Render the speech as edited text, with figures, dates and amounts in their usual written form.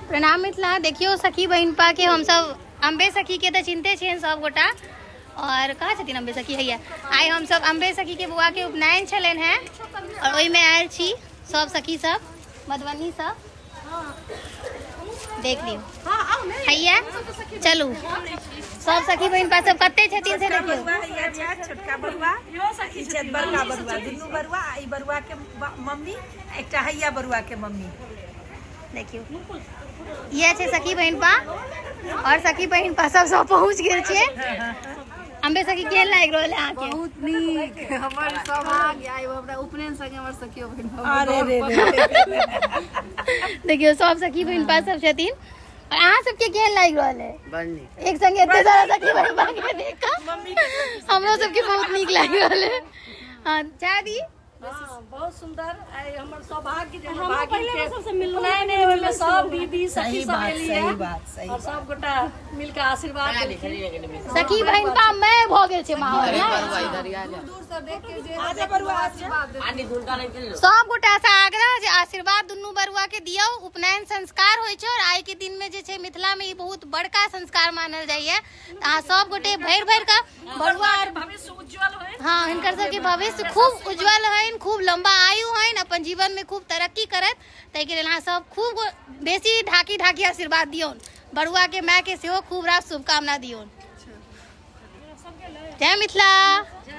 प्रणाम मिथिला। देखियौ सखी बहिनपा के हमसब अम्बे सखी के तऽ चिन्हते छियनि सब गोटा। और कहाँ छथिन अम्बे सखी? हैया। आइ हमसब अम्बे सखी के बौआ के उपनयन छलनि हेँ और ओहिमे आयल छी सब सखी सब मधुबनीसँ। देख लियौ हैया, चलू सब सखी बहिनपा सब कते छथिन से देखियौ। बरुआ हैया छथि, छोटका बरुआ, ई छथि बड़का बरुआ, दुनू बरुआ, ई बरुआ के मम्मी, एकटा हैया बरुआ के मम्मी। देखियौ इएह छै सखी बहिनपा और सखी बहिनपा सब सब पहुँच गेल छियै। अम्बे सखी केहन लागि रहल है अहाँके? बहुत नीक, हमर सौभाग्य आइ हमरा उपनयन संगे हमर सखियो बहिनपा। अरे रे रे। देखियौ सब सखी बहिनपा सब छथिन। और अहाँ सबके केहन लागि रहल है? बड़ नीक। एक संगे एते सारा सखी बहिनपा के देख कऽ हमरो सबके बहुत नीक लागि रहल है। हाँ चाय दी। हाँ, बहुत सुंदर। आइ हमर सौभाग्य जे हमर भागिन के उपनयन है, ओहिमे सब दीदी सखी सही सब बात, एली सही है बात, सही और सब गोटा मिल के आशीर्वाद देलखिन। सखी बहिनपा मैं भऽ गेल छै माहौल ने। दूर से देख के जे आजा बरुआ, आजा। सब गोटा से आग्रह जे आशीर्वाद दुनू बरुआ के दियौ। उपनयन संस्कार होइ छै और आइ के दिन में जे छै मिथिला में ई बहुत बड़का संस्कार मानल जाइए। तऽ अहाँ सब गोटे भरि भरि कऽ बरुआ और भविष्य उज्जवल होय। हाँ, हिनकर सबके भविष्य खूब उज्जवल होइन, खूब लंबा आयु होइन, अपन जीवन में खूब तरक्की करत। ताहिके लेल अहाँ सब खूब बेसी ढाकी ढाकी आशीर्वाद दियौन। बरुआ के माय के सेहो खूब रास शुभकामना दियौन। जय मिथिला।